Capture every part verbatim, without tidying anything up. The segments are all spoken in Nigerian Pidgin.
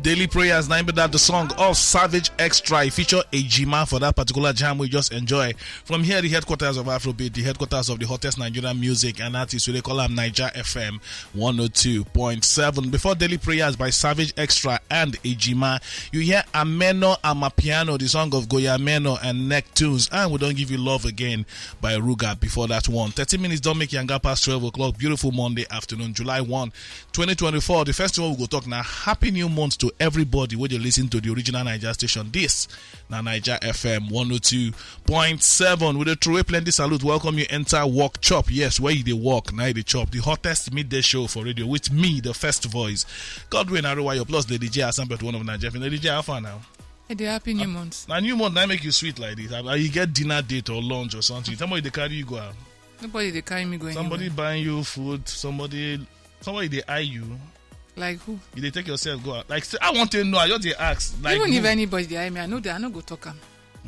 Daily Prayers, na im be that the song of Savage Extra. E feature Ejima for that particular jam we just enjoy. From here, the headquarters of Afrobeat, the headquarters of the hottest Nigerian music and artists, we dey call am Naija F M one oh two point seven. Before Daily Prayers by Savage Extra and Ejima, you hear Ameno Amapiano, the song of Goya Ameno and Neck Tunes, and We Don't Give You Love Again by Ruga before that one. Thirteen minutes don make yanga pass twelve o'clock. Beautiful Monday afternoon, July one, twenty twenty-four. The first thing we go talk now, happy new month to everybody wey dey listen to the original Naija station. This na Naija F M one oh two point seven. We dey throw away plenty salute, welcome you enter work chop. Yes, where you dey work, now you dey chop. The hottest midday show for radio with me, the first voice, Godwin Arewayo, plus Lady J Asambet, one of Nigeria. Lady J, how far now? I dey happy new month. Na new month na make you sweet like this. Abi you get dinner date or lunch or something? Somebody dey carry you go out. Nobody dey carry me go Somebody anywhere. Buying you food. Somebody, somebody dey eye you. Like who? You dey take yourself go out. Like say, I want to know. I just dey ask. Like Even who? If anybody dey eye me, I know that I no go talk am.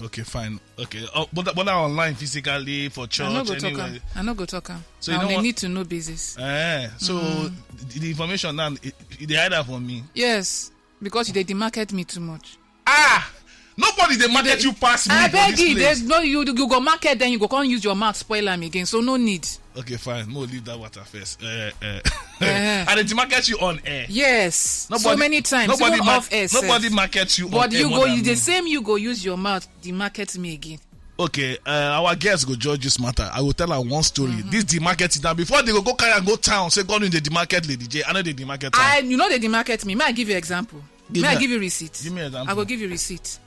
Okay, fine. Okay, uh, but but that online physically for church I no go talk anywhere. Am. I no go talk am. So you Na don't on a want- need to know basis. Eh, so the, the information now, it, it dey hide am from me. Yes, because you dey demarket me too much. Ah, nobody dey market you pass me. I for beg this you, place. There's no you. You go market, then you go come use your mouth spoil am again. So no need. Okay, fine. Mo leave that water first. Uh, uh. Eh. And they market you on air. Yes, so Nobody- many times, Nobody even mar- off air sef. Nobody market you on But air you more go, than you the me. Same. You go use your mouth, demarket me again. Okay, uh, our guest go judge this matter. I will tell her one story. This demarket is now before they go go carry and go town. Say go in the demarket, Lady J. I know the demarket. Town. I, you know, they demarket me. May I give you example? Give May me I a- give you receipt? Give me example. I go give you receipt.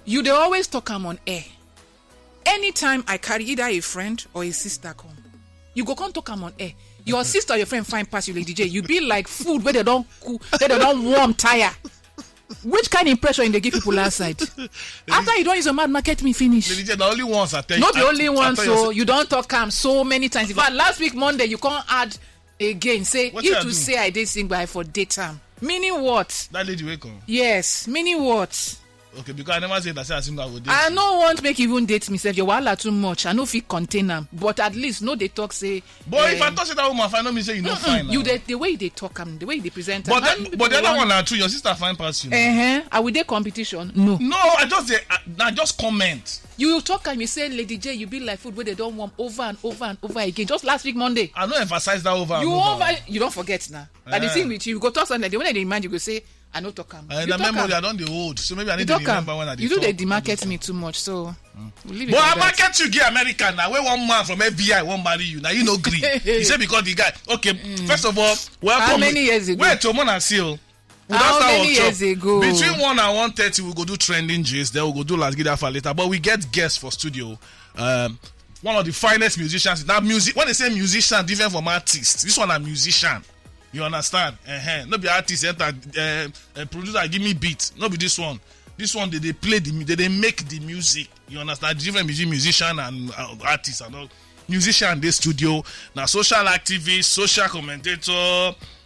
You dey always talk am on air. Anytime I carry either a friend or a sister come, you go come talk am on air. Your sister or your friend fine pass you, Lady J. You be like food where they don't cook, where they don't warm tire. Which kind of impression they give people outside? After you don't use your mouth, market me finish. Lady J, the only ones I tell Not I- the only I one, tell so you- you don't talk am so many times. In fact, last week Monday, you can't add again. Say What you I to do? Say I did sing by for daytime. Meaning what? That lady will come. Yes, meaning what? Okay, because I never said that. Say I sing, I will. I no want make you even date myself. Your wahala too much. I no fit contain am. But at least no dey talk say. But if eh, I talk say that woman, I know me say you no fine. you Now. dey the way you dey talk am, the way you dey present But am. that, but the other one na true. Your sister fine pass you. Uh-huh. Are we dey competition? No. No, I just say I, I just comment. You talk am, you say, Lady J, you be like food where they don't warm over and over and over again. Just last week Monday. I no emphasize that over. You and over. Over, you don't forget now. That the Eh. Thing with you, you go talk something like the one that they remind you go say, I no talk am. Uh, You the talk memory am. I don't dey old, so maybe I You need to talk am. remember when I dey You do talk. They demarket me too much, so we'll leave it. But Like I that. Market you get American now. Where one man from F B I won't marry you. Now you no gree. He said because the guy. Okay, first of all, welcome. How many years ago? Wait, to Mona Seal. How many years ago? Between one and one thirty, we go do trending gist. Then we go do last give that for later. But we get guests for studio. Um, one of the finest musicians. Now music. When they say musician, different from artist. This one a musician. You understand? Uh-huh. No be artist enter. Uh, uh, producer, give me beat. No be this one. This one they, they play the mu- they, they make the music. You understand? Different between musician and uh, artist and all. Musician dey studio, na social activist, social commentator.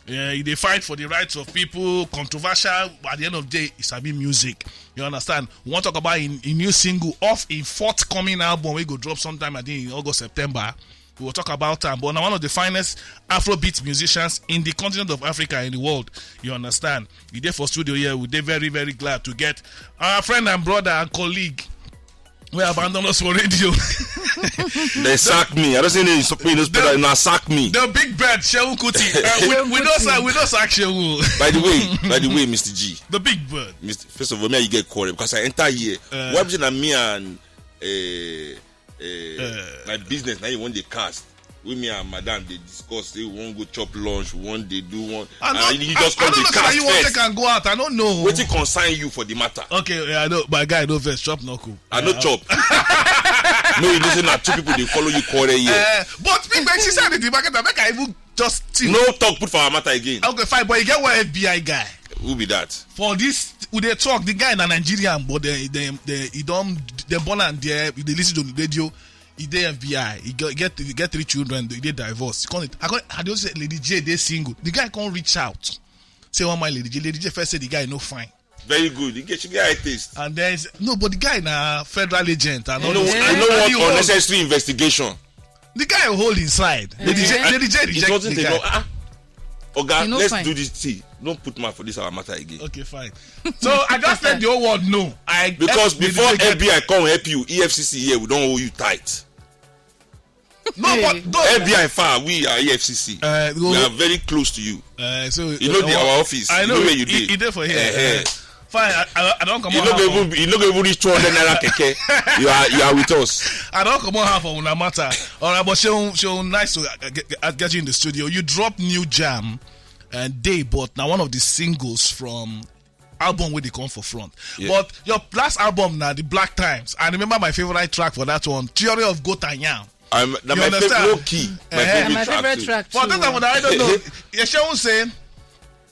Uh, he dey fight for the rights of people, controversial, but at the end of the day, he sabi music. You understand? We wan talk about him, him new single off him forthcoming album wey go drop sometime, I think, in August, September. We will talk about am, but na one of the finest Afrobeat musicians in the continent of Africa, in the world. You understand? He dey for studio here. We dey very, very glad to get our friend and brother and colleague wey abandon us for radio. They sack me. I don't say they stop me. They spell that. Now sack me. The big bird, Seun Kuti. Uh, we, we don't sack, we don't sack Seun. By the way, by the way, Mister G, The big bird. Mister First of all, me and you get quarrel because I enter here. Uh. What be say na me and uh, uh, my business now you want the cast. We me and madam they discuss. They won't go chop lunch. We want they do one. I know, and you I, just I come don't the know say cast you want first. Take and go out. I don't know. What it concern you for the matter? Okay, yeah, I know. My guy, no vex, chop no cook. I no chop. No, you listen. Now two people they follow you quarrel here. Uh, but me, when she said the market, I make I even just think. No talk put for our matter again. Okay, fine, but you get one F B I guy. Who be that? For this, we dey talk. The guy na Nigerian, but they they they he don they born and they they listen to the radio. He dey F B I. He get get, he get three children. He dey divorced. He come, I come, I just say Lady J dey single. The guy come reach out. Say one my Lady J. Lady J first say the guy no fine. Very good. You get you get high taste. And then he say, no, but the guy na federal agent. And You all know, this. you And know he what hold- unnecessary investigation. The guy hold inside. Lady J, Lady J It reject wasn't the a guy. no. Ah, Oga, You no let's fine. do this thing. Don't put mouth for this our matter again. Okay, fine. So I just let the whole world know. I Because they- they- before they get- F B I come help you, E F C C here, we don't hold you tight. No, but no, F B I far, we are E F C C. Uh, We go- are very close to you. Uh, so You know the, our office. I You know know where you he, dey. He there for here. Eh, eh. Uh, fine, I, I, I don't come You on. no go Half of, even you no go even reach two hundred naira keke. You are you are with us. I don't come on half of una matter. All right, but Seun, Seun, nice to uh, get, uh, get you in the studio. You drop new jam and day, but now one of the singles from album where they come for front. Yeah. But your last album now, the Black Times. I remember my favorite track for that one, Theory of Goat and Yam. I'm that You my understand? favorite low key. My Eh, favorite, My track favorite too. track For too. those that I don't know, Yeshon say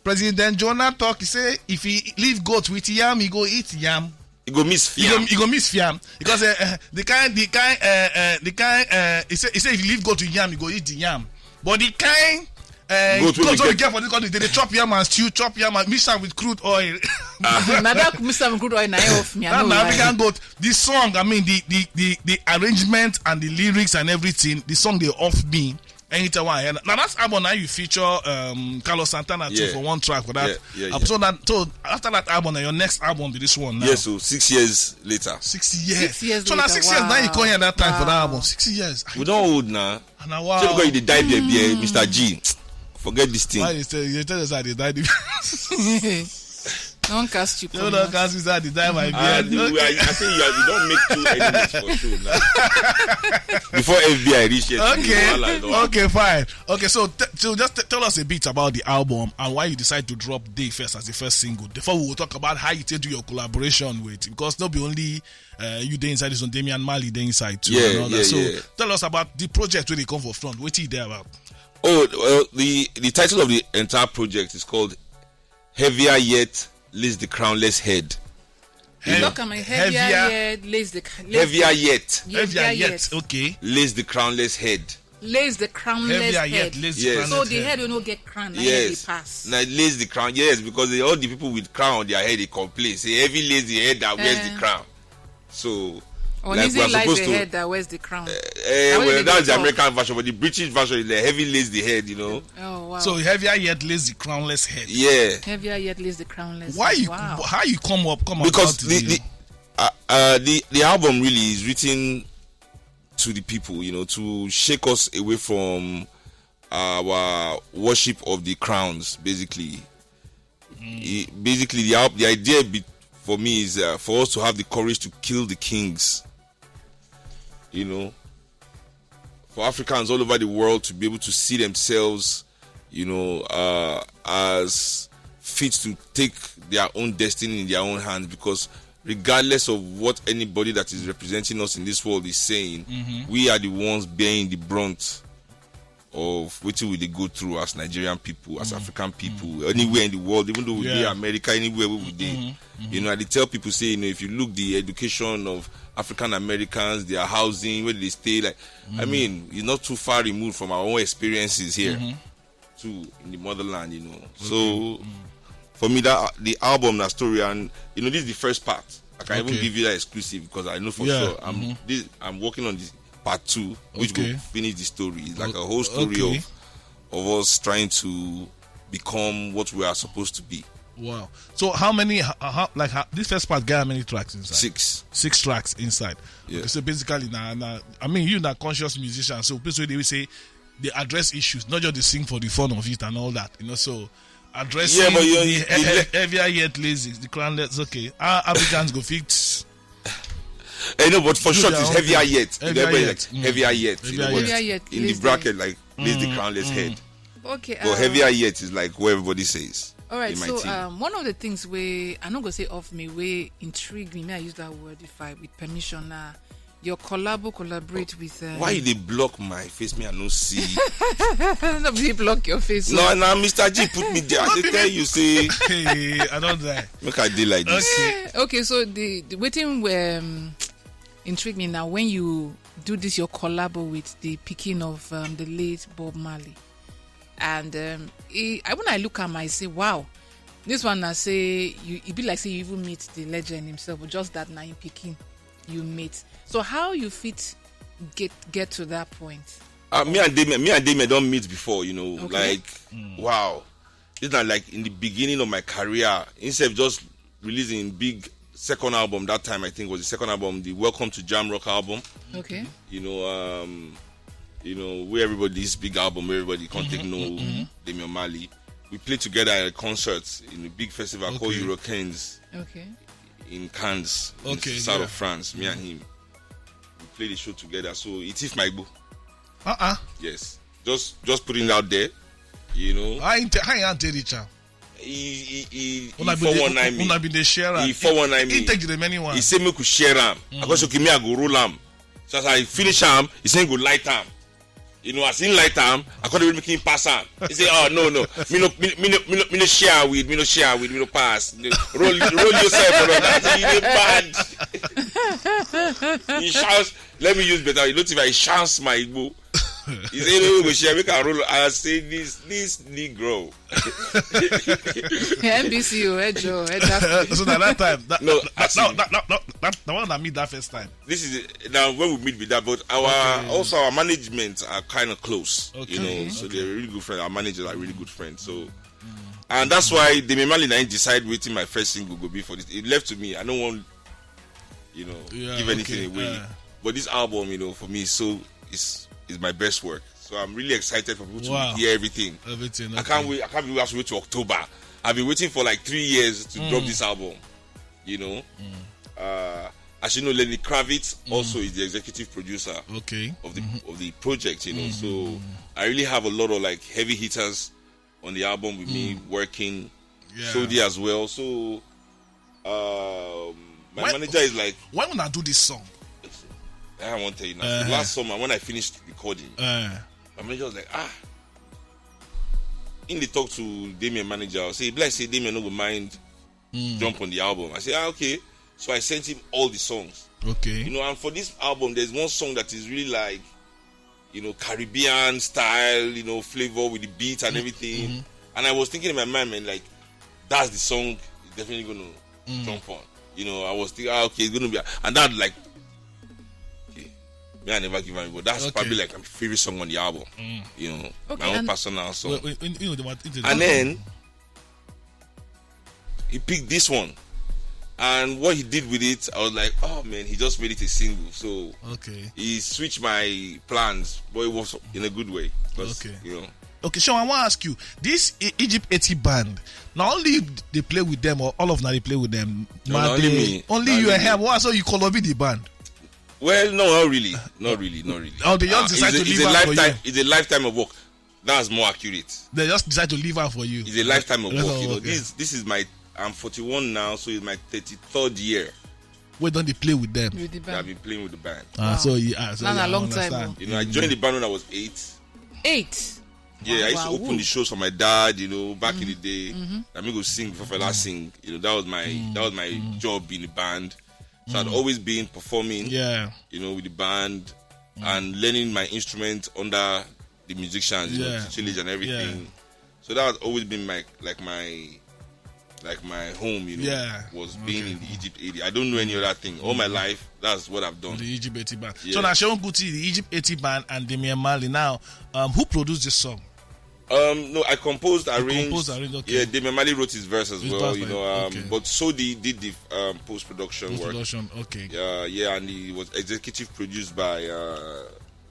President Jonah talk. He say if he leave goat with yam, he go eat yam. You go miss He go, fiam. he go miss fiam because uh, uh, the kind, the kind, uh, uh, the kind. Uh, he say, he say if you leave goat with yam, he go eat the yam. But the kind. Uh, Goat goat wey wey we Get for this country, they dey chop yam and stew, chop yam and mix am with crude oil. Na that Mister Good Oil na him off me. I That no na lie. African goat. The song, I mean, the the the the arrangement and the lyrics and everything. The song they off me. Anytime I hear now that album now you feature um, Carlos Santana too Yeah. for one track for that. Yeah, yeah, yeah. So that so after that album, now your next album be this one now. Yes, so six years later. Six years. Six years So now later, six years now you wow. come here that time for that Wow. album. Six years. We don't hold now. And now wow. Say because you dey die there, there, Mister G. Forget this thing. Why you tell you tell us how they died? No one cast you. You don't cast me how they die my Ah, beard. the way I, I say you, are- you don't make two enemies for sure now. Before F B I reach here, Okay. Wahala don happen. Okay, fine. Okay, so t- so just t- tell us a bit about the album and why you decide to drop Day First as the first single. Before we will talk about how you take do your collaboration with, because not be only uh, you dey inside this one, Damian Marley dey inside too. Yeah, And all yeah, that. So yeah. Tell us about the project where they come for front. What you there about? Oh well, the the title of the entire project is called Heavier Yet Lays the Crownless Head. Talk am heavier, Heavier. Yet lays the ca- lays Heavier the- Yet Heavier Heavier yet. Yet. Okay. Lays the Crownless Head. Lays the crownless Heavier head. Yet lays the Yes. crown. So the head will not get crown. Yes. Yes. Pass. Now it lays the crown. Yes, because they, all the people with crown, their head they complain. Say heavy lays the head that wears Eh. the crown. So Or like easy we're lies supposed the to. Head that wears the crown. Eh, How well, they that's dey the talk? American version, but the British version is like heavy lays the head. You know. Oh wow. So heavier yet lays the crownless head. Yeah. Heavier yet lays the crownless. Why Head. you Wow. how you come up come Because about the the- the uh, uh, the the album really is written to the people, you know, to shake us away from our worship of the crowns. Basically, It- basically the al- the idea be, for me is uh, for us to have the courage to kill the kings. You know, for Africans all over the world to be able to see themselves, you know, uh, as fit to take their own destiny in their own hands, because regardless of what anybody that is representing us in this world is saying, we are the ones bearing the brunt of wetin we dey go through as Nigerian people, as African people, anywhere in the world, even though we dey Yeah. America, anywhere we dey. You know, I dey tell people say, you know, if you look the education of African Americans, their housing, where they stay, like, I mean, it's not too far removed from our own experiences here, too, in the motherland. You know, so for me, that the album, that story, and you know, this is the first part. I can even Okay. give you that exclusive because I know for Yeah. sure I'm this. I'm working on this part two, which Okay. will finish the story. It's like a O- whole story okay. of of us trying to become what we are supposed to be. Wow. So how many? How, how, like how, this first part got how many tracks inside? Six. Six tracks inside. Yeah. Okay, so basically, now, now I mean, you na conscious musician. So basically, they will say they address issues, not just they sing for the fun of it and all that. You know, so addressing Yeah, but you- the you he- let- heavier yet lazy, the crownless. Okay, uh, Africans go fix. Eh, no, but for Do short, their it's own heavier thing. yet. Heavier Everybody yet. Like, Mm. heavier yet. You Heavier know, yet. but Heavier yet, in the lazy. Bracket, like, lays the crownless head. Okay. But um, heavier yet is like what everybody says. All right. In my So team. Um, one of the things we I no go say off me way intrigue me. May I use that word if I with permission now? Your collabo collaborate with. Uh, Why you dey block my face? Me, I no see. Nobody block your face. No, now Mister G put me there. I dey tell you, say, Hey, I don't die. Make I dey like this. Okay. Okay, so the, the waiting um, intrigue me now when you do this your collabo with the picking of um, the late Bob Marley, and um, he, I when I look at him, I say, wow, this one I say you it be like say you even meet the legend himself, but just that now you picking you meet. So how you fit get get to that point? Uh, me and Damien, me and Damien don't meet before, you know. Okay. Like, wow, It's not like in the beginning of my career. Instead of just releasing big second album, that time I think was the second album, the Welcome to Jamrock album. Okay. You know, um, you know, where everybody this big album, where everybody can't take no Damian Marley. We played together at a concert in a big festival called Okay. Euro Canes Okay. in Cannes, in Okay, the south yeah. of France. Me and him, we played the show together. So it is my boo. Uh-uh. Yes, just just putting it out there. You know, I ain't, I ain't did it, champ. he he he, he Una be four dey- one nine me. Una be dey share am. He four one nine me. He take the many one. He say make we share am. I go say okay, me I go roll am. So as I finish am, he say he go light am. You know, as he light am, I come dey make him pass am. He say, oh no no, me no me me no me no, me no share with, me no share with, me no pass. No, roll roll yourself, brother. I say you dey bad. He shouts, let me use better. You know, if I shouts my igbo. He say no, we go share, make I roll. I say this this negro. N B C o, ẹ jọ̀ọ́, ẹ dá. So that, that time, that, No, that, as that, in- that, that, that, that, the one that meet that first time. This is now when we meet with that, but our also our management are kind of close. Okay. You know, Okay. so they're really good friends. Our managers are really good friends. So, and that's why the Memali Nine decide waiting my first single go be for this. It left to me. I don't want, you know, Yeah, give anything okay, away. yeah. But this album, you know, for me, so it's is my best work. So I'm really excited for people to Wow. hear everything. Everything. I can't Okay. wait. I can't be wait to October. I've been waiting for like three years to drop this album. You know, uh, as you know, Lenny Kravitz also is the executive producer Okay. of the of the project. You know, so I really have a lot of like heavy hitters on the album with me working. Yeah. Sodi as well. So um, my When- manager is like, When una do this song, I won't tell you now. Uh-huh. Last summer when I finished recording, uh, my manager was like, ah. In the talk to Damien manager, I say, like say Damien no go mind jump on the album. I say, ah, okay. So I sent him all the songs. okay. You know, and for this album, there's one song that is really like, you know, Caribbean style, you know, flavor with the beat and everything. And I was thinking in my mind, man, like, that's the song he's definitely gonna jump on. You know, I was thinking, ah, okay, it's gonna be, and that like, okay, me I never give up, but that's Okay. probably like my favorite song on the album. You know, Okay, my own and- personal song. Well, well, you know, the one- it is- And then he picked this one. And what he did with it, I was like, oh man, he just made it a single. So okay. he switched my plans, but it was in a good way. 'Cause, Okay. You know, Okay, so I want to ask you, this E- Egypt eighty band, not only they play with them or all of now they play with them. No, Ma, na only they- me. Only Na you only have. me. Why so you call be the band? Well, no, not really, not really, not really. Oh, they just Ah, decide it's a, to it's leave a out for lifetime. You. It's a lifetime of work. That's more accurate. They just decide to leave out for you. It's a lifetime of work. Oh, You know, okay. this this is my. I'm forty-one now, so it's my thirty-third year. We don't they play with them. With the That I've band. Been playing with the band. Ah, so yeah, ah, so Nah, yeah, nah, I long time, understand. oh. You know, I joined the band when I was eight. Eight. Yeah, I used to Wow. Open the shows for my dad. You know, back in the day, I mean, go sing before Fela sing. You know, that was my that was my job in the band. So I'd always been performing. Yeah. You know, with the band and learning my instrument under the musicians, you know, Yeah. Chichilish and everything. Yeah. So that has always been my like my like my home, you know, Yeah. was being Okay. In the Egypt eighty. I don't know any other thing. All my life, that's what I've done. The Egypt eighty band. Yeah. So now Seun Kuti, the Egypt eighty band, and Damian Marley. Now, um, who produced this song? Um, no, I composed, arranged. Composed, arranged, okay. Yeah, Damian Marley wrote his verse as His well, verse, you like, know. Um, okay. But Sodi did the um, post production work. Production, okay. Yeah, yeah, and he was executive produced by uh,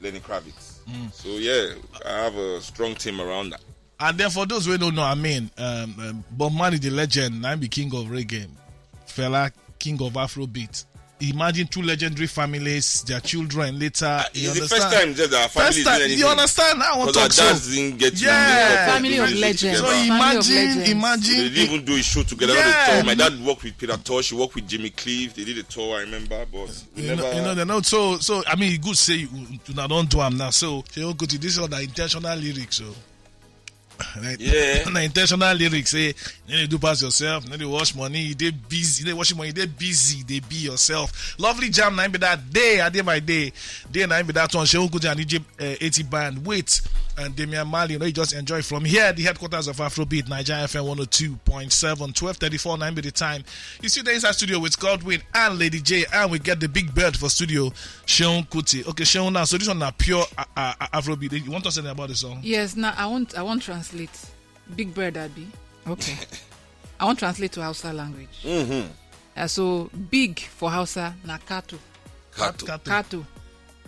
Lenny Kravitz. Mm. So yeah, I have a strong team around that. And then for those who don't know, I mean, um, um, Bob Marley, the legend, now be king of reggae, Fela, king of Afrobeat. Imagine two legendary families, their children later. You It's the understand? First time that our family First is time, doing anything. You understand? I want to Because our talk so. Dads didn't get to Yeah. meet up, Family do of anything legends. Together. So Family of imagine, legends. Imagine. They didn't even do a show together. Yeah. They tour. My dad worked with Peter Tosh. He worked with Jimmy Cliff. They did a tour. I remember, but we You never. Know, you know, they know. So, so I mean, you could say you, you don't do them now. So, Seun Kuti, this is the intentional lyrics. So, like, Yeah. The intentional lyrics say, you need to do pass yourself, you need to wash money, you dey busy, you dey wash money, you dey busy, they be yourself. Lovely jam, nine be that day, I day by day. Day nine be that one. Seun Kuti and Egypt uh, eighty band. Wait, and Damian Marley, you know, you just enjoy from here, the headquarters of Afrobeat, Niger F M one oh two point seven, twelve thirty-four, nine be the time. You see the inside studio with Godwin and Lady J, and we get the big bird for studio, Seun Kuti. Okay, Seun, now, so this one now pure uh, uh, uh, Afrobeat. You want to say anything about the song? Yes, now I want I want translate. Big bird, abi? Okay. I wan translate to Hausa language. Mm-hmm. Uh, so, big for Hausa na kato. Kato. Kato. Kato.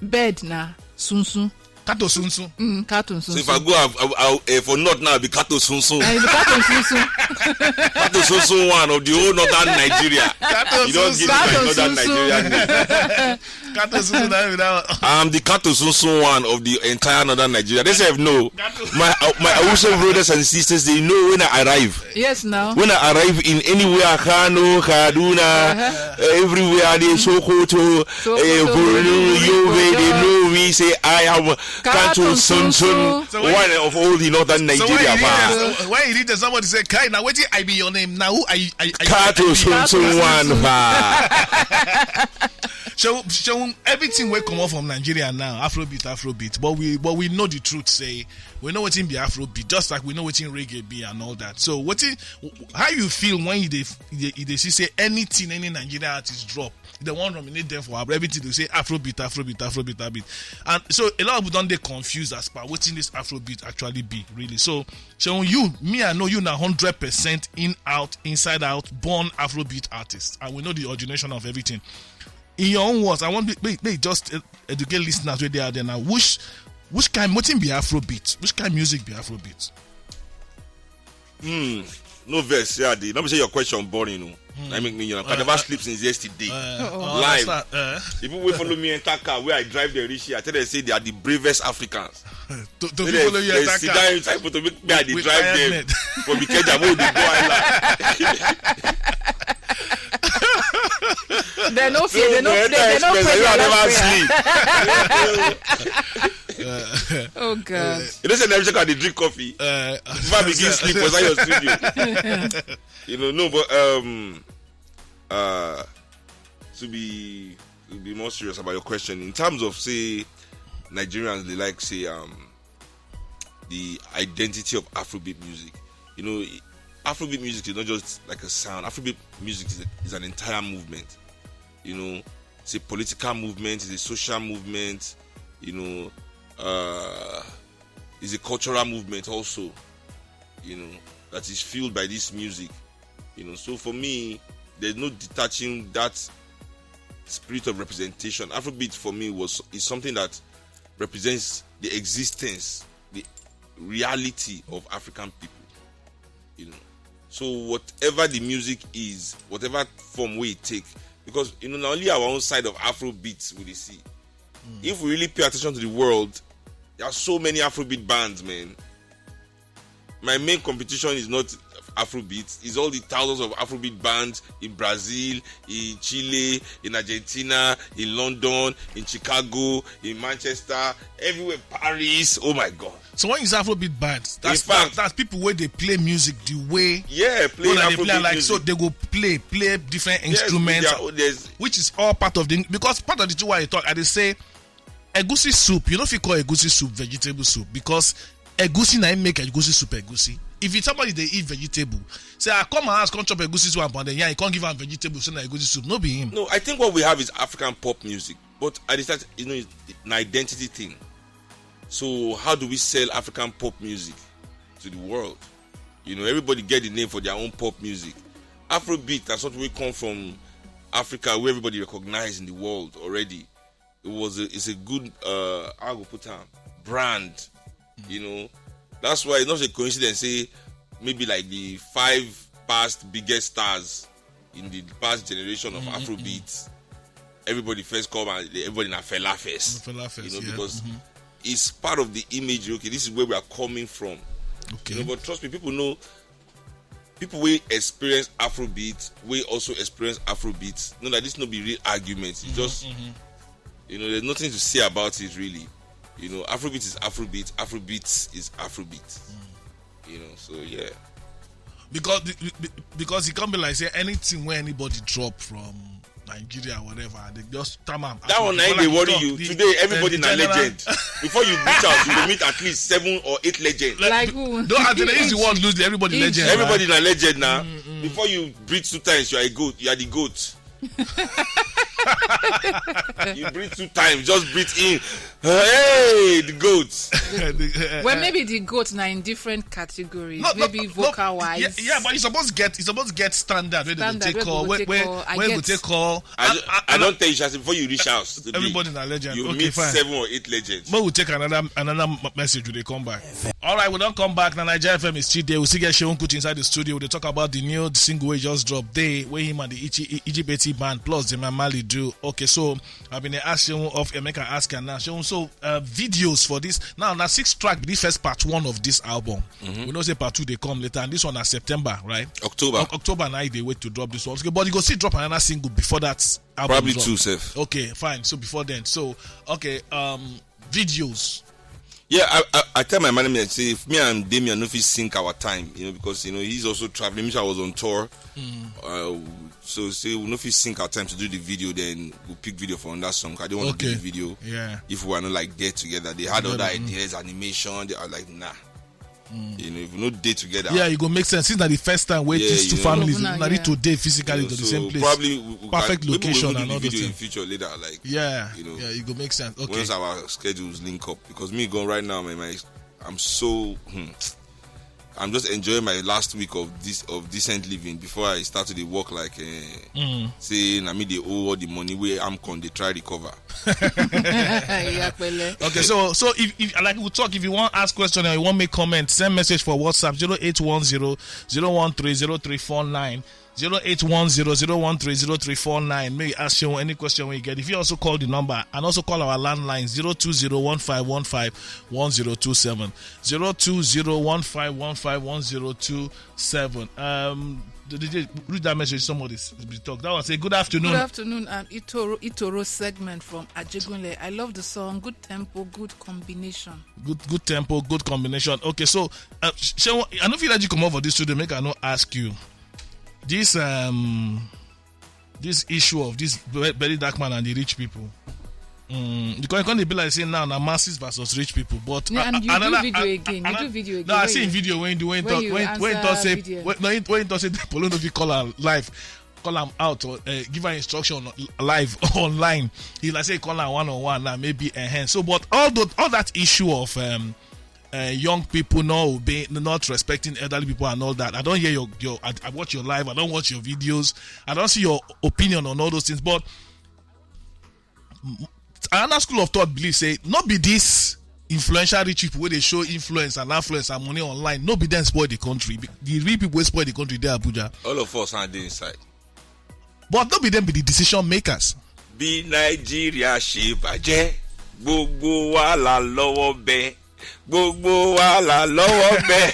Bird na sunsun. Kato sunsun. Mm, kato So if I sunsun. go I, I, I, uh, for north now, I be Kato Sunsun. Eh, you be kato sunsun. Kato Sunsun one of the whole northern Nigeria. Kato You don't give me sunsun. my northern Kato Nigerian name. Kato sunsun na be that one. I'm the Kato Sunsun one of the entire northern Nigeria. They say no. Kato. My uh, my Hausa brothers and sisters, they know when I arrive. Yes, now. When I arrive in anywhere, Kano, Kaduna, uh, everywhere, they Sokoto, Sokoto, uh, Borno, Borno, Yobe, they Borno. Know me. Say I am Kato Kato Sunsun, Sunsun. So when- one of all the northern So when Nigeria. you Pa. read this, when you read this, somebody say, "Kai, now wetin I be your name? Now who I I I Kato I be?" Sunsun one. Pa. So, so everything wey comot from Nigeria now, Afrobeat, Afrobeat. But we, but we know the truth. Say we know wetin be Afrobeat, just like we know wetin reggae be and all that. So, wetin, how you feel when you dey, you dey, you dey see say anything any Nigerian artist drop, they wan nominate them for Afro-, everything they say Afrobeat, Afrobeat, Afrobeat, Afrobeat. And so a lot of people don dey confused as per wetin this Afrobeat actually be really. So, so you, me, I know you na hundred percent in out, inside out, born Afrobeat artist, and we know the origination of everything. In your own words, I want make, make just ed-, educate listeners wey dey out there now. Which, which kind, wetin be Afrobeat? Which kind music be Afrobeat? Hmm. No verse, yeah, the. Let me say your question boring. No. I make me, you know, I never sleep since yesterday. Uh, Oh. Live. Understand? Uh, If people wey follow me enter car, where I drive them reach here, I tell them say they are the bravest Africans. to, to Say people they, you they attack sit am. down inside motor, make me I dey With drive tired them men. from Ikeja, wey dey go island. They no fear, they no Enter fear, they no express, fear. you They are no never fear. sleep. Oh God. You know say every check I dey drink coffee. Uh, Before I begin sleep, was that your studio? You know, no, but um, uh, to be to be more serious about your question, in terms of say Nigerians, they like say um the identity of Afrobeat music. You know, Afrobeat music is not just like a sound. Afrobeat music is, is an entire movement. You know, it's a political movement, it's a social movement. You know, uh, it's a cultural movement also. You know, that is fueled by this music. You know, so for me, there's no detaching that spirit of representation. Afrobeat for me was is something that represents the existence, the reality of African people. You know, so whatever the music is, whatever form we take, because you know, not only our own side of Afrobeats we dey see. If we really pay attention to the world, there are so many Afrobeat bands, man. My main competition is not Afrobeat, it's all the thousands of Afrobeat bands in Brazil, in Chile, in Argentina, in London, in Chicago, in Manchester, everywhere, Paris. Oh my God. So when you say Afrobeat bands, that's In fact- that, that's people where they play music the way Yeah, play when they Afrobeat play like music. So they go play play different Yes, instruments, there- there's which is all part of the, because part of the two why I talk, I dey say egusi soup. You know if you call egusi soup vegetable soup because egusi na im make egusi soup egusi. If it's somebody they eat vegetable, say I come my house come chop egusi soup and pounded yam, you can't give am vegetable so na egusi soup. No be him. No, I think what we have is African pop music, but I decide, you know, it's an identity thing. So how do we sell African pop music to the world? You know, everybody get the name for their own pop music. Afrobeat na something wey come from Africa, where everybody recognize in the world already. It was a, it's a good uh, how go put am, brand. You know, that's why it's not a coincidence. Say maybe like the five past biggest stars in the past generation of Afrobeat, everybody first come and everybody na Fela first. Fela first, You know, yeah. because Mhm. It's part of the image. Okay, this is where we are coming from. Okay. You know, but trust me, people know. People will experience Afrobeat, will also experience Afrobeat. No, that this no be real argument. It's just, you know, there's nothing to say about it really. You know, Afrobeat is Afrobeat. Afrobeat is Afrobeat. You know, so yeah. Because be- be- because it can't be like say anything where anybody drop from Nigeria, whatever, they just tam am. That one na im dey worry you. Today, everybody na legend. Before you reach out, you will meet at least seven or eight legends. Like who? Don't ask the easy one lose the everybody Each. Legend. Everybody na legend now. Before you breathe two times, you are a goat. You are the goat. You breathe two times, just breathe in. Hey, the goats. Well, maybe the goats now in different categories. Maybe vocal wise. Yeah, yeah, but you supposed get you supposed get standard where they go Standard take where call, we where go take where call. where I go get- take call. I, And- ju- I and- don't tell you, Shasi, before you reach house today, Everybody's a legend. You Okay, meet fine. Seven or eight legends. But we'll take another another m- message when they come back. All right, we don't come back. Now Nigeria F M is still there. We still get Seun Kuti inside the studio. They talk about the new single we just dropped. They where him and the Ichi- Egypt eighty band plus the Mamali do. Okay, so I've been asking of Emeka ask and now Seun. So uh, videos for this now. Now six track be the first part one of this album. We know say part two they come later, and this one is September, right? October. Oc- October now they wait to drop this one. Okay, but you go see drop another single before that album. Probably drop. Two, sef. Okay, fine. So before then, so okay, um, videos. Yeah, I, I, I tell my manager, say, if me and Damien no fit sync our time, you know, because you know he's also traveling. Me, I was on tour, uh, so say we no fit sync our time to do the video. Then we pick video for another song. I don't want to Okay. do the video. Yeah. If we are not like there together, they had other Together, mm. ideas, animation. They are like, nah. You know, if we no date together. Yeah, it go make sense since na the first time where Yeah, these two you know. families Una, na need yeah. to dey physically you know, to the so same place. Probably we, we Perfect can, maybe location we'll and do all the those video in things. Future later, like Yeah, you know, yeah, it go make sense. Okay, once our schedules link up, because me going right now, my, my I'm so hmm, I'm just enjoying my last week of this of decent living before I start to dey work like uh, Mm. say na me dey owe all the money where I'm con dey try recover. Yeah, pẹ̀lẹ́. Okay, so so if, if like we talk, if you want ask question or you want make comment, send message for WhatsApp zero eight one zero zero one three zero three four nine. zero eight one zero zero one three zero three four nine. May you ask you any question when you get. If you also call the number and also call our landline zero two zero one five one five one zero two seven. zero two zero one five one five one zero two seven. Um, the, the, the, read that message. Somebody s- be talk. That was a good afternoon. Good afternoon. Um, Itoro Itoro segment from Ajegunle. I love the song. Good tempo, good combination. Good, good tempo, good combination. Okay, so uh, Sh- Seun, I don't feel like you come over this studio. Make I not ask you this um this issue of this ve- very dark man and the rich people. Mm, because it can't be like saying now na masses versus rich people, but Yeah, a- and a- you do another- video a- again. You another- do video again. No, I Where see you- in video when you when where talk you when when answer talk say video. when, no, when talk say the police no fit call am live, call am out or uh, give her instruction live online. He like say call am one on one now maybe enhance. So, but all the all that issue of um, uh, young people not obeying, not respecting elderly people and all that. I don't hear your your. I, I watch your live. I don't watch your videos. I don't see your opinion on all those things. But another school of thought believe say not be this influential rich people where they show influence and affluence and money online. No be them spoil the country. Be- The real people wey spoil the country dey Abuja. All of us are there inside. But no be them be the decision makers. Bí Nàìjíríà ṣe bàjẹ́, gbogbo wa la lọ́wọ́ bẹ, gbogbo wa la lọ́wọ́ bẹ,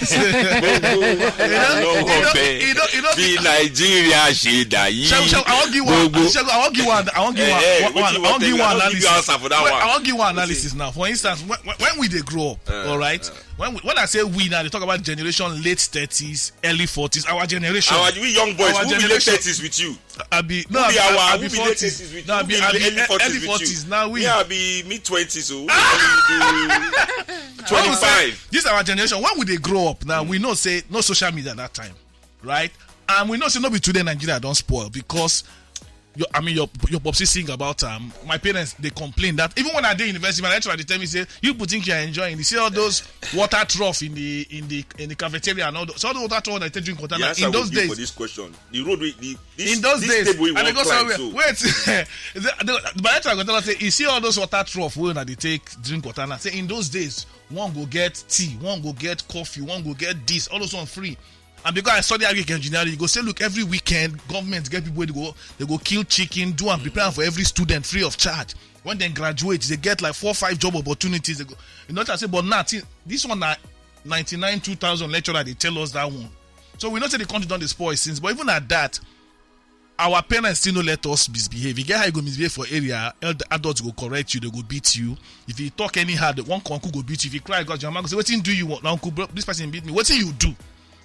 gbogbo wa la lọ́wọ́ bẹ. You don't- you don't- Bí Nàìjíríà ṣe dà yìí, Shall, shall, I won't give one. gbogbo Shall, I won't give one. I won't give Eh, one. eh, One, wetin one, you I want won't give tell me? one I don't give you analysis. Answer for that Wait, one. I won't give one Wetin? Analysis now. For instance, when, when, when we dey grow up, Eh, all right. eh. When we, when I say we now, they talk about generation late thirties, early forties. Our generation. Our we young boys, Our who be late generation. Thirties with you? I be Who be our- who be late thirties with No, I you? be, Me, I be early forties early with forties. You? Now we. Me, I be mid twenties. So who be twenty-five. This is our generation. When we dey grow up now, we know say no social media that time, right? And we know say no be today Nigeria don't spoil because your, I mean your your popsy sing about um my parents they complain that even when I dey university, my lecturer they tell me say you people think you are enjoying. You see all those water trough in the in the in the cafeteria and all those, so all the water trough that they take drink water The now, answer in those we give days. For this question, the road we the, this, In those this days, table we and they wan go climb somewhere. So. Wait, the, the, the director go tell us say, you see all those water trough wey una dey take drink water now. Say in those days, one go get tea, one go get coffee, one go get this, all those one free. And because I study agric engineering, you go say, look, every weekend government get people wey dey go they go kill chicken, do and prepare am for every student free of charge. When they graduate, they get like four five job opportunities. They go, you know what I say? But now, see, this one na ninety-nine two thousand lecturer they tell us that one. So we know say the country don dey spoil since. But even at that, our parents still no let us misbehave. You get how you go misbehave for area, eld- adults go correct you, they go beat you. If you talk anyhow, the one uncle go beat you. If you cry, God, your mama go say, wetin do you want? Uncle, bro, this person beat me. Wetin you do?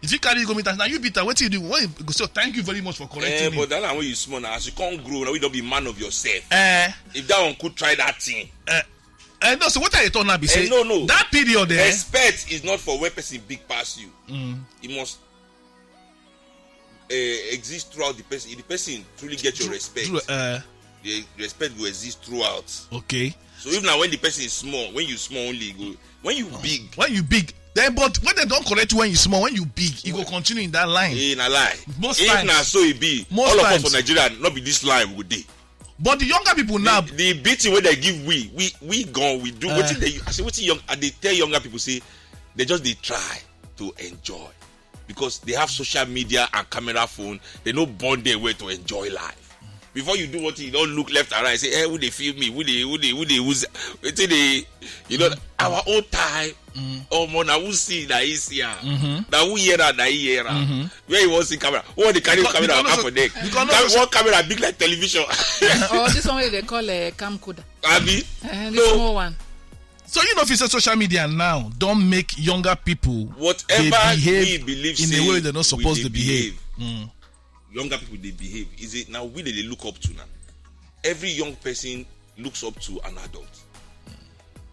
If you carry you go meet am, now you beat am. Wetin you do? When you go say, thank you very much for correcting Eh, me. But that one when you small now, as you can't grow, now you don't be man of yourself. Eh, If that one could try that thing, eh, no. So what I thought now be say Eh, no, no. That period there. Respect is not for when person big pass you. It must uh, exist throughout the person. If the person truly get your respect, True, uh, The respect go exist throughout. Okay. So if na when the person is small, when you small only, you go. When you big, When you big, then but when they don't correct you when you small, when you big, you go continue in that line. eh, na lie. Most If times. Na so e be, Most all of times. Us for Nigeria no be this line we go dey. But the younger people now, The beating wey dem give we, we we gone, we do Eh. wetin dey. I say wetin young, I dey tell younger people say they just dey try to enjoy because they have social media and camera phone. They no born there where to enjoy life. Before you do what you don't look left and right, say, "Hey, who they feel me? Who they who they who they who's wetin dey?" You know, our own time. Omo, na who see na he see am. Na who hear am na he hear am. Where you wan see camera? Who wan dey carry Because- camera because up no- for neck? because no- Carry one camera big like television. Or this one wey they call uh, camcorder. Abi? Uh, this No. Small one. So you know, if it's a social media now, don't make younger people Whatever they behave we believe in say a way they're not we supposed dey to behave. Younger people dey behave. Is it now we dey look up to now? Every young person looks up to an adult.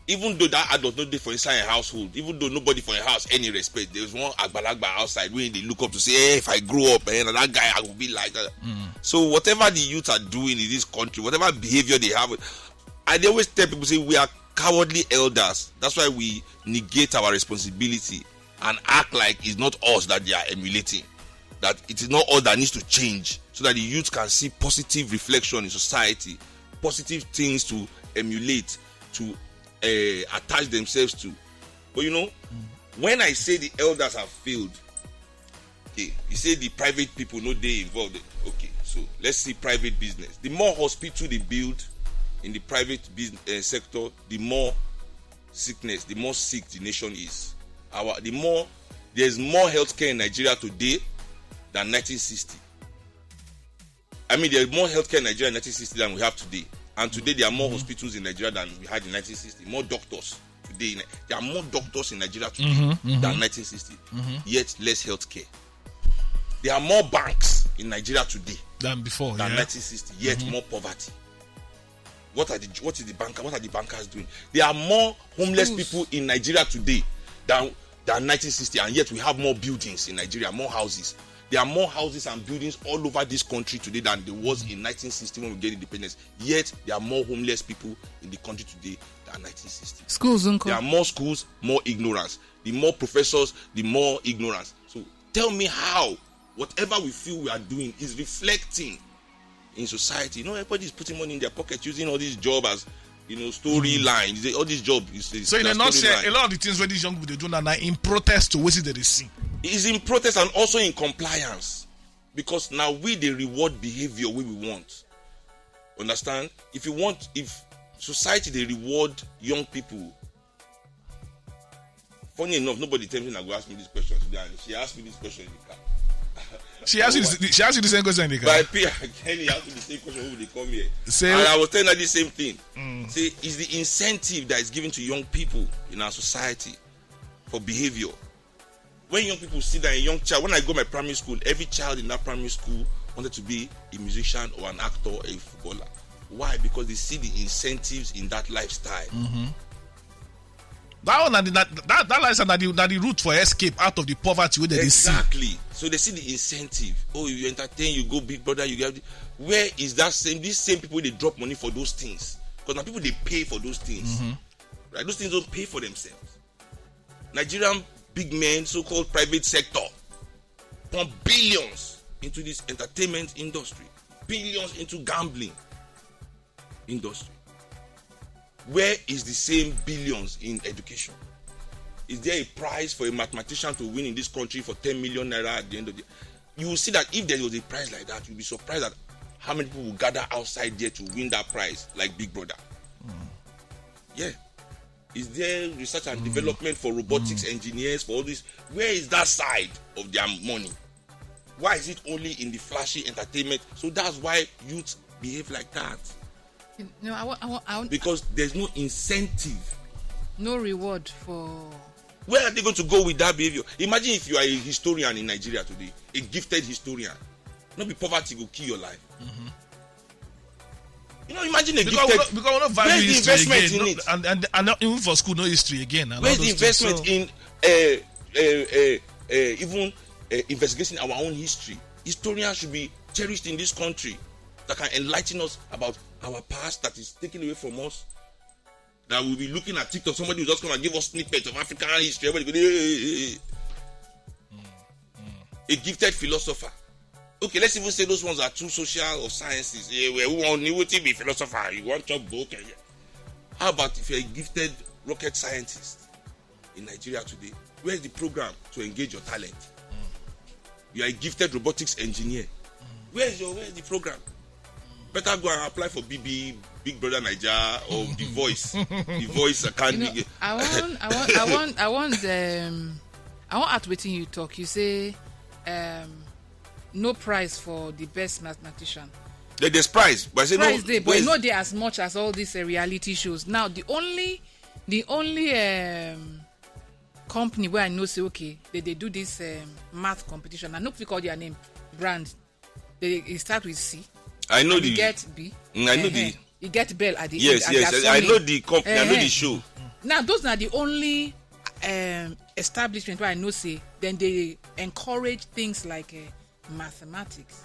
Even though that adult no dey for inside a household, even though nobody for a house any respect, there's one agbalagba outside wey dey look up to say, "Hey, if I grow up, eh, na that guy I go be like that." So whatever the youth are doing in this country, whatever behavior they have, I dey always tell people say we are cowardly elders. That's why we negate our responsibility and act like it's not us that they are emulating. That it is not us that needs to change so that the youth can see positive reflection in society, positive things to emulate, to uh, attach themselves to. But you know, when I say the elders have failed, okay, you say the private people no dey involved. Okay, so let's see private business. The more hospital they build in the private business uh, sector, the more sickness, the more sick the nation is. Our the more there's more healthcare in Nigeria today than nineteen sixty. I mean, there's more healthcare in Nigeria in nineteen sixty than we have today. And today, there are more hospitals in Nigeria than we had in nineteen sixty. More doctors today. In, there are more doctors in Nigeria today than nineteen sixty. Yet, less healthcare. There are more banks in Nigeria today Than before, than yeah. nineteen sixty. Yet, more poverty. What are the what is the banker? What are the bankers doing? There are more homeless Schools. People in Nigeria today than than nineteen sixty, and yet we have more buildings in Nigeria, more houses. There are more houses and buildings all over this country today than there was in nineteen sixty when we get independence. Yet there are more homeless people in the country today than nineteen sixty. Schools There nko. Are more schools, more ignorance. The more professors, the more ignorance. So tell me how whatever we feel we are doing is reflecting in society. You know, everybody is putting money in their pocket using all these job as you know story lines. They- All these job is, is So in a their nutshell, storyline. A lot of the things where these young people they do now, now in protest to what they see. Is in protest and also in compliance, because now we dey reward behavior wey we want. Understand? If you want, if society dey reward young people, funny enough, nobody tell me I go ask me this question today, and she asked me this question in the car. She asked you. The, she asked you the same question in the car. My peer Kenny asked me the same question when they come here. Say- And I was telling her the same thing. Say, it's the incentive that is given to young people in our society for behavior. When young people see that a young child, when I go my primary school, every child in that primary school wanted to be a musician or an actor or a footballer. Why? Because they see the incentives in that lifestyle. That one, na the, that, that, that lifestyle, na the, na the route for escape out of the poverty where they see. Exactly. So they see the incentive. Oh, you entertain, you go Big Brother, you get. Where is that same? These same people they drop money for those things, because now people they pay for those things. Right? Those things don't pay for themselves. Nigerian big men, so-called private sector, pump billions into this entertainment industry, billions into gambling industry. Where is the same billions in education? Is there a prize for a mathematician to win in this country for ten million naira at the end of the? You will see that if there was a prize like that, you'll be surprised at how many people will gather outside there to win that prize, like Big Brother. Yeah. Is there research and development for robotics engineers, for all this? Where is that side of their money? Why is it only in the flashy entertainment? So that's why youth behave like that. No, I want, I want, I want Because there's no incentive. No reward for. Where are they going to go with that behavior? Imagine if you are a historian in Nigeria today, a gifted historian. Not be poverty go kill your life. You know, imagine a Because we gifted. don't, because we don't value Where's the history investment again. In No, it? and, and, and not even for school, no history again. And Where's all the those things. Investment So, in uh, uh, uh, uh, even uh, investigating our own history? Historians should be cherished in this country that can enlighten us about our past that is taken away from us, that we'll be looking at TikTok, somebody will just come and give us snippets of African history. Everybody go, "Hey, hey, hey, hey." A gifted philosopher. Okay, let's even say those ones are too social or sciences. Yeah, well, who want, who want to be philosopher? You want to book? Eh, yeah. How about if you're a gifted rocket scientist in Nigeria today? Where's the program to engage your talent? You are a gifted robotics engineer. Where's your, where's the program? Better go and apply for B B, Big Brother Naija, or The Voice. The Voice, I can't. You know, I want, I want, I want, I want. Um, I want add wetin you talk. You say, um, no prize for the best mathematician. There- There's prize, but I say Prize no. Dey, but e Where's- no dey as much as all these uh, reality shows. Now the only, the only um, company where I know say okay, they they do this um, math competition. I no fit call their name, brand. They e start with C. I know And the. e get B. I know Uh-huh. the. E get bell at the Yes, at yes. their I, I surname. know the company. I know Uh-huh. The show. Now those are the only um, establishment where I know say then they encourage things like uh, mathematics,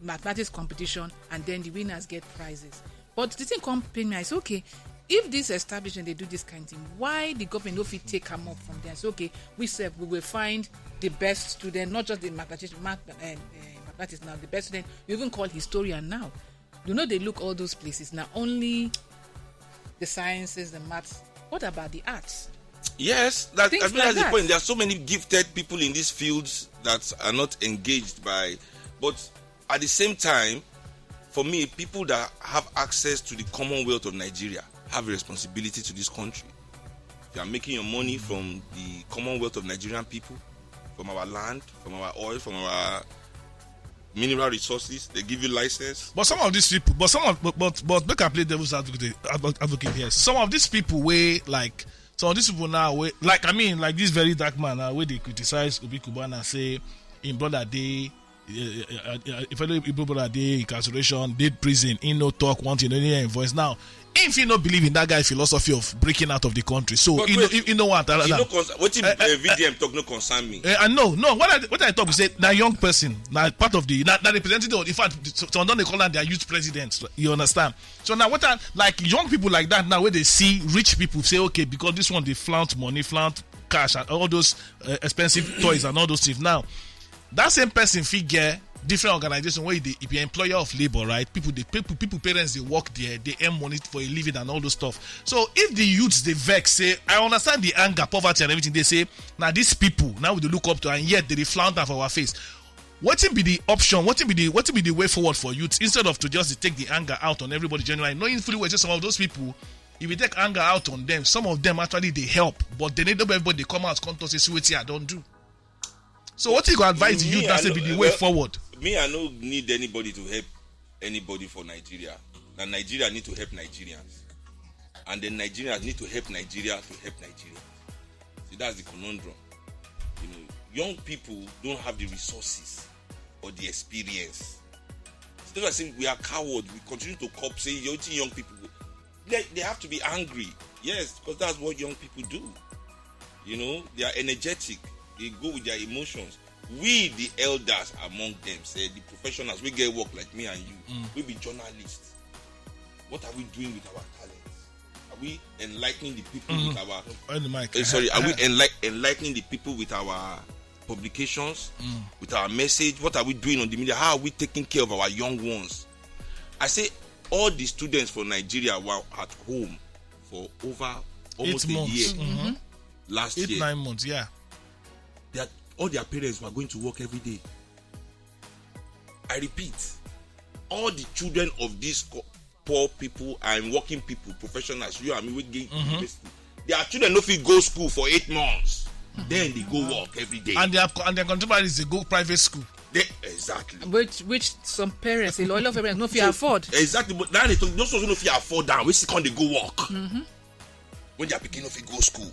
mathematics competition, and then the winners get prizes. But the thing come pain me. I say okay, if this establishment they do this kind of thing, why the government no fit take am up from there? So okay, we sef we will find the best student, not just the mathematician, math, uh, uh, mathematics now, the best student. We even call historian now. You know they look all those places now. Only the sciences, the maths. What about the arts? Yes, that, Things I mean, like that's the that. Point. There are so many gifted people in these fields that are not engaged by. But at the same time, for me, people that have access to the Commonwealth of Nigeria have a responsibility to this country. If you are making your money from the Commonwealth of Nigerian people, from our land, from our oil, from our mineral resources, they give you license. But some of these people, but some of but but, but make I play devil's advocate, advo- advocate here. Some of these people wey like some of these people now wey like I mean like this very dark man now wey dey criticize Obi Cubana say him brother dey uh, uh, uh, if any Igbo brother dey incarceration, dey prison, he no talk one thing, no hear him voice. Now, if he no believe in that guy philosophy of breaking out of the country, so But he no wait, he, he no want You another. know, cons- what if Eh, uh, V D M talk no concern me? Eh, I know. No, what I what I talk is say na young person, na part of the na, na representative of in fact the- so, some don dey call am their youth president. You understand? So now what I like young people like that now where they see rich people say okay because this one they flaunt money, flaunt cash and all those uh, expensive toys and all those things. Now that same person fit get different organization where they if you're employer of labor, right? People they people, people parents they work there, they earn money for a living and all those stuff. So if the youths they vex say I understand the anger, poverty and everything, they say now these people now we dey look up to and yet they dey flaunt am for our face. Wetin be the option? Wetin be the wetin be the way forward for youth instead of to just dey take the anger out on everybody generally, knowing fully well say some of those people, if you take anger out on them, some of them actually dey help, but they need everybody dey come out come talk say see wetin I don do. So what you go advise the Me, youth that I say no- be the way well, forward? Me, I no need anybody to help anybody for Nigeria. Now Nigeria need to help Nigerians, and then Nigerians need to help Nigeria to help Nigeria. See, that's the conundrum. You know, young people don't have the resources or the experience. So that's why I say we are coward. We continue to cop say young young people. They, they have to be angry, yes, because that's what young people do. You know, they are energetic. They go with their emotions. We, the elders among them, say the professionals, we get work like me and you. We be journalists. What are we doing with our talents? Are we enlightening the people with our? On the mic. Eh, sorry, are we enlight- enlightening the people with our publications, with our message? What are we doing on the media? How are we taking care of our young ones? I say all the students for Nigeria were at home for over almost Eight a months. year Mhm. last Eight year. Nine months, yeah. That all their parents were going to work every day. I repeat, all the children of these co- poor people and working people, professionals, you and me, we get Mm-hmm. university. Their children no fit go school for eight months. Then they go work every day. And their and their contemporaries they go private school. They, exactly. Which which some parents, a lot of parents no fit afford. Exactly, but now they talk, those ones who no fit afford that, we still can't they go work. When their pikin no fit go school.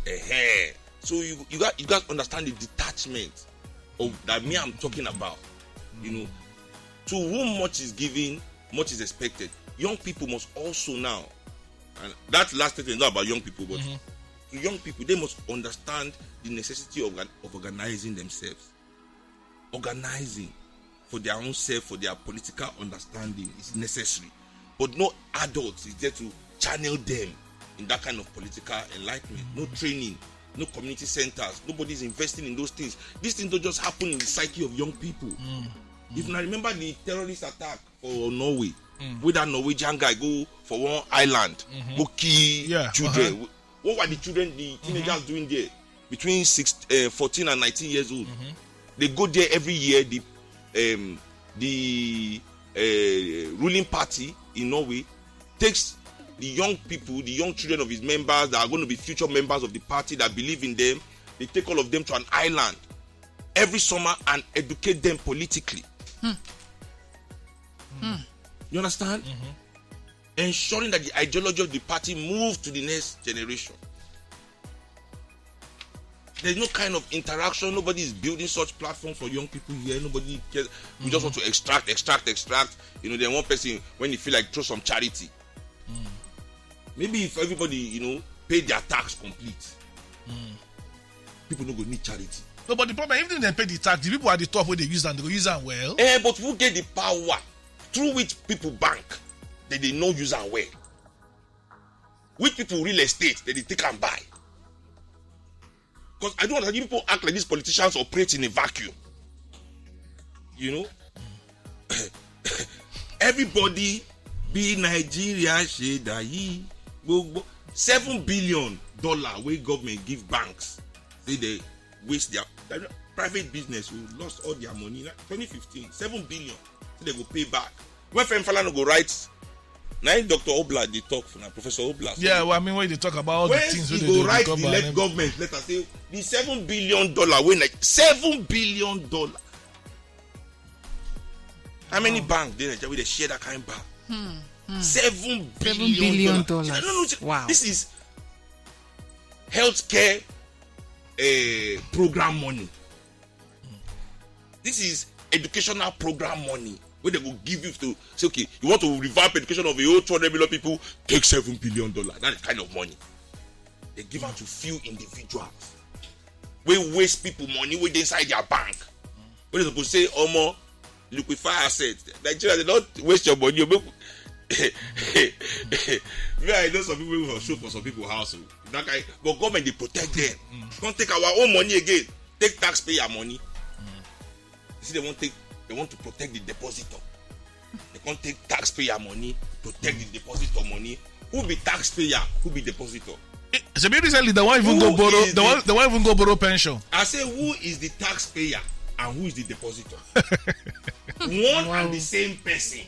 Eh, so you you got you got to understand the detachment of that me I'm talking about. You know, to whom much is given, much is expected. Young people must also now, and that last statement is not about young people, but to young people, they must understand the necessity of, organ- of organizing themselves. Organizing for their own self, for their political understanding is necessary. But no adult is there to channel them in that kind of political enlightenment. No training, no community centers. Nobody's investing in those things. These things don't just happen in the psyche of young people. If I remember the terrorist attack for Norway, where that Norwegian guy go for one island, go kill Yeah, children. What were the children, the teenagers doing there? Between six, uh, fourteen and nineteen years old. They go there every year. The um, the uh, ruling party in Norway takes the young people, the young children of his members that are going to be future members of the party that believe in them. They take all of them to an island every summer and educate them politically. You understand? Ensuring that the ideology of the party moves to the next generation. There's no kind of interaction. Nobody is building such platform for young people here. Nobody cares. We just want to extract, extract, extract. You know, then one person, when you feel like, throw some charity. Maybe if everybody, you know, paid their tax complete, people no go need charity. No, but the problem, even if they pay the tax, the people at the top where they use them, they go use them well. Eh, but who get the power through which people bank that they no use am well? Which people real estate that they take and buy? Because I don't understand. You people act like these politicians operate in a vacuum. You know, everybody be Nigeria shade ayi gbogbo seven billion dollar wey government give banks say they waste their, their private business who lost all their money na twenty fifteen, seven billion, say they go pay back. When Femi Falana go write, na him Doctor Obla dey talk for na Professor Obla. Yeah, well, I mean, when they talk about all the When things he wey go dey write recover the and let everything. Government letter say the seven billion dollar wey na seven billion dollar. How many bank dey Nigeria wey dey share that kind bank? Seven billion Seven billion dollar. dollars. No, no, no, Wow. This is healthcare uh, program money. This is educational program money wey they go give you to say, okay, you want to revamp education of a whole two hundred million people, take seven billion dollar. That kind of money they give out to few individuals. We waste people money wey dey inside their bank. Wey they go say, omo, liquefy asset. Nigeria, they don't waste your money. Make me, I know some people wey go show for some people house. Oh. That kind, but government dey protect them. Can't take our own money again. Take taxpayer money. You see, they want take, they want to protect the depositor. They can't take taxpayer money, protect the depositor money. Who be taxpayer? Who be depositor? Shebi recently the one even Who go borrow is the the- one the one even go borrow pension. I say, who is the taxpayer and who is the depositor? One and the same person.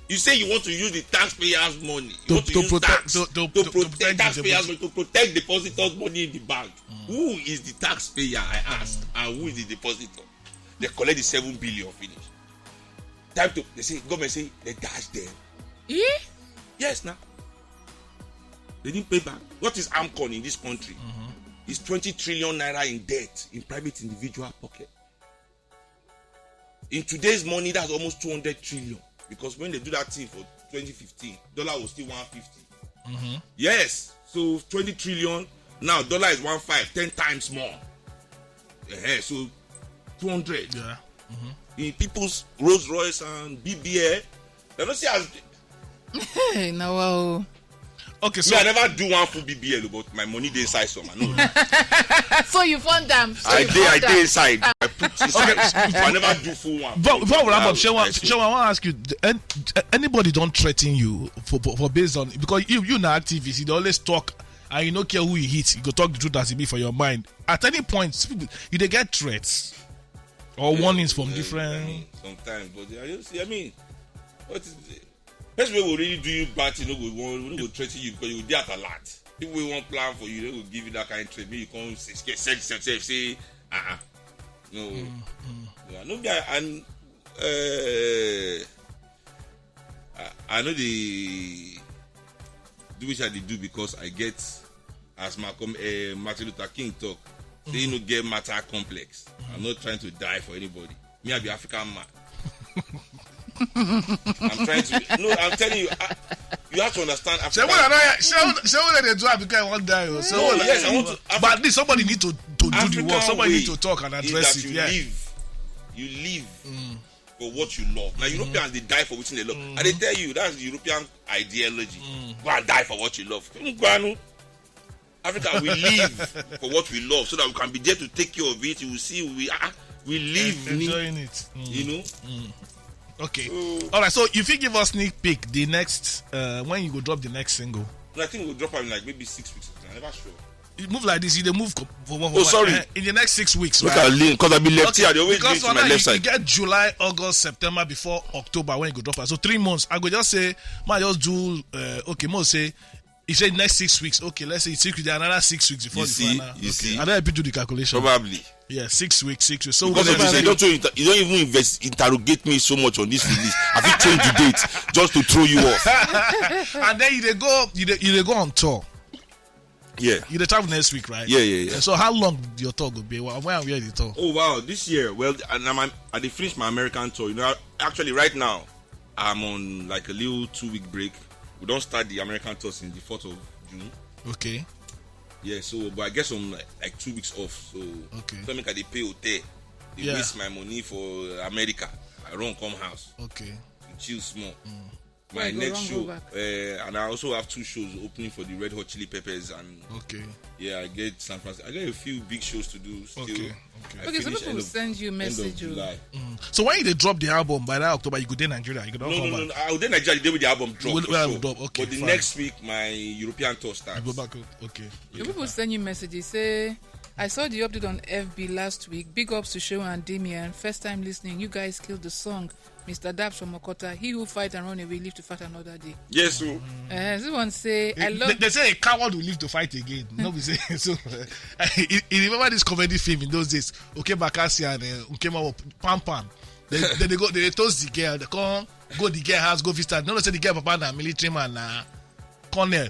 You say you want to use the taxpayers' money. You To- want to, to use protect- tax to- to- to to protect protect the taxpayers' money, to protect depositors' money in the bank. Who is the taxpayer? I ask, and who is the depositor? They collect the seven billion finish. Time to they say government say they dash them. Yes, now they didn't pay back. What is Amcon in this country? It's twenty trillion naira in debt in private individual pocket. In today's money, that's almost two hundred trillion. Because when they do that thing for twenty fifteen, dollar was still one fifty. Yes, so twenty trillion now, dollar is one five, ten times more. Eh, so two hundred. Yeah. In people's Rolls Royce and B B L, they don't see as Hey, now wow. Okay, so so I never do one for B B L, but my money dey inside some. I know. So you fund them. So I you dey, I fund them. dey inside. I put inside. I never do full one. Before, before we wrap Ah, up, Shewa, I see. Shewa, I want to ask you: an- anybody don't threaten you for, for, for based on, because you you na activist, you dey always talk and you no care who you hit, you go talk the truth as it be for your mind. At any point, people, you dey get threats or warnings from Yeah, different. I mean, sometimes, but I just, I mean, what is the person wey go really do you bad thing no go wan, no go threaten you because you dey at alert. People wey wan plan for you, they go give you that kind of threat. Make you come say, say, say, say, say, uh-uh. No, yeah, no be I, and uh, I, I know they do which I dey do because I get, as Malcolm, uh, Martin Luther King talk, say you no get matter complex. I'm not trying to die for anybody. Me, I be African man. I'm trying to. No, I'm telling you, I, you have to understand. Ṣé African- wọ́n lọ ṣé wọ́n lè do am because I wan die o? Ṣé No, wọ́n lè- yes, I want to. But at least somebody need to to do the African work. Somebody way need to talk and is address that it. You Yeah. Live, you live. for what you love. Now, Europeans, they die for wetin they love. And they tell you, that's the European ideology. Go and die for what you love. Ngwanu. Africa, we live for what we love so that we can be there to take care of it. You will see, we ah, we live, Enjoying it. Mm. you know. Okay. All right. So if you give us sneak peek, the next uh, when you go drop the next single, No, I think we'll drop am in like maybe six weeks. I'm never sure. you move like this. You dey move. Co- for, for, Oh, sorry. In the next six weeks, Look right? at Lynn, because I be lefty. Okay, I dey always do because it to for my now, left you, side. You get July, August, September before October when you go drop am. So three months. I go just say, man, just do. Uh, okay, mo say. He said next six weeks. Okay, let's say six weeks. Another six weeks before You the see, final. you okay. see. I don't help you do the calculation. Probably. Yeah, six weeks, six weeks. So Because we of this, never- you don't, you don't even invest, interrogate me so much on this release. I fit change the date just to throw you off. And then you dey go, you dey, you dey go on tour. Yeah. You dey travel next week, right? Yeah, yeah, yeah. So how long your tour go be? Where, where and where the tour? Oh wow! This year, well, and I'm, I dey finish my American tour. You know, actually, right now, I'm on like a little two-week break. We don't start the American tour since the fourth of June. Okay. Yeah, so but I get some like, like two weeks off. So Okay. so make I dey pay hotel. They Yeah. waste my money for America. I run come house. Okay. Chill small. Why My you go next run show, go back? Uh, and I also have two shows opening for the Red Hot Chili Peppers, and Okay. yeah, I get San Francisco. I get a few big shows to do still. Okay. Okay. I Okay, some finish people end will of- send you end of message. Oh. July. So when you dey drop the album by that October, you go dey Nigeria. You go No, don no, come no, back. no. I will dey Nigeria the day with the album drop. Will- for will sure. drop, okay, But the fine. Next week, my European tour starts. You go back. Okay. Some people send you messages say, "I saw the update on F B last week. Big ups to Show and Damien. First time listening. You guys killed the song. Mister Daps from Okota. He who fight and run away live to fight another day." Yes, so Uh, this one say, "I They, love." they say a coward will live to fight again. No, we say so. You, you remember this comedy film in those days? Okay, Bakassi and uh, Nkema Pam Pam. They, they, they go, they toast the girl. They come go the girl house, go visit her. No, no, say the girl papa na military man, na colonel.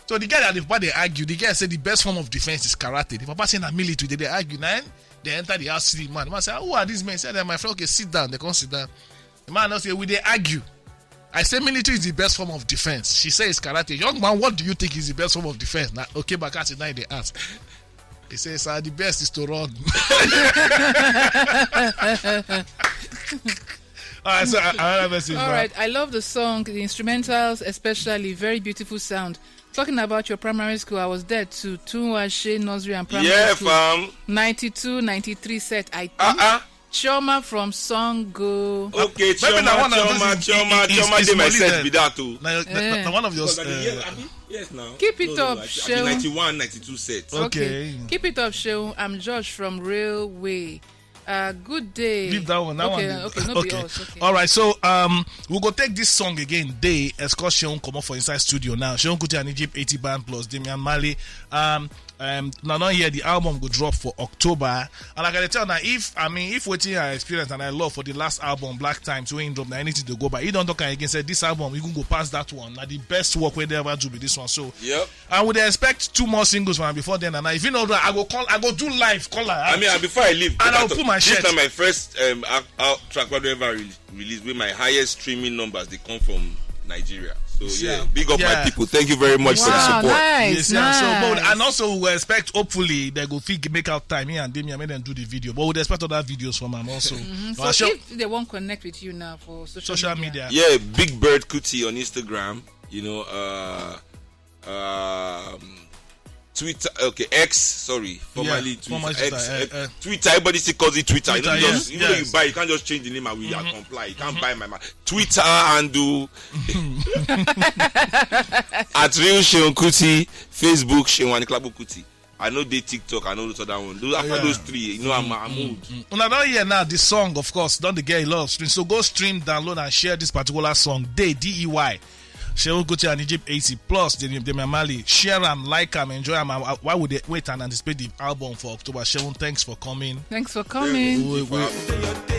So the girl and the papa they argue. The girl said the best form of defense is karate. The papa say na military. They, they argue. Now they enter the house, see the man. The man say, "Who are these men?" Say, "They're my friend." "Okay, sit down." They come sit down. The man now say, "We dey argue. I say military is the best form of defense." She say it's karate. "Young man, what do you think is the best form of defense?" Now, okay, Bakassi now they ask. He says, "Sir, the best is to run." All right, so uh, another message. All man. Right, I love the song, the instrumentals, especially very beautiful sound. Talking about your primary school, I was there too. Tunwashe Nursery and Primary Yeah, School. fam. Ninety-two, ninety-three set, I think. Uh-uh. Chioma from Songo. Okay, Maybe na Chioma, one of those, Chioma, is- Chioma, is- Chioma is dey my Molly set then. Be that too. Na, na, na, Eh. na one of those. Because I be Uh, yes, abi? Yes, now. Keep it No, no, up, no, I be Seun. ninety-one, ninety-two set. Okay. Keep it up, Seun. I'm George from Railway. Uh, good day. Leave that one. That okay, one. Okay, no be us. Okay. All right, so um, we go take this song again. Day, excuse Seun come up for inside studio now. Seun Kuti and Egypt eighty band plus Damian Marley. Um, um, now don't hear the album go drop for October. And like I tell now, if I mean, if wetin I experience and I love for the last album, Black Times, when drop, na anything to go by. He don't talk again. Said this album, you can go past that one. Now the best work we ever do with this one. So Yep. I would expect two more singles from before then. And I, if you know that, I go call, I go do live call. I mean, uh, before I leave, And I'll that- put my this shirt. Na my first um, out, out track. What do I ever release? Release with my highest streaming numbers. They come from Nigeria. So yeah, Yeah. big up Yeah. my people. Thank you very much for the Wow, support. nice, Yes, yeah, so, nice. But and also we expect hopefully they go fit make out time here and Damian make them do the video. But we expect other videos from them also. Mhm. But So sure- if they won't connect with you now for social, Social media. media. Yeah, Big Bird Kuti on Instagram. You know, uh, um, Twitter. Okay, X. Sorry, formerly Yeah, Twitter. former X, Twitter, X, uh, uh, Twitter. Everybody still calls it Twitter. Twitter, you know, yes, just, even though you yes. buy, you can't just change the name and we are comply. You can't buy my ma- Twitter handle at Real Seun Kuti, Facebook Seun Aniklabo Kuti. I know they TikTok. I know those other one. Those, after Yeah. Those three, you know, I'm, I'm old. Una don hear now the song, of course, don dey get a lot of streams. So go stream, download, and share this particular song. Dey D E Y. Seun Kuti and Egypt eighty plus Damian Marley. Share am, like am, enjoy am. Why would they wait and anticipate the album for October? Seun, thanks for coming. Thanks for coming. We- we-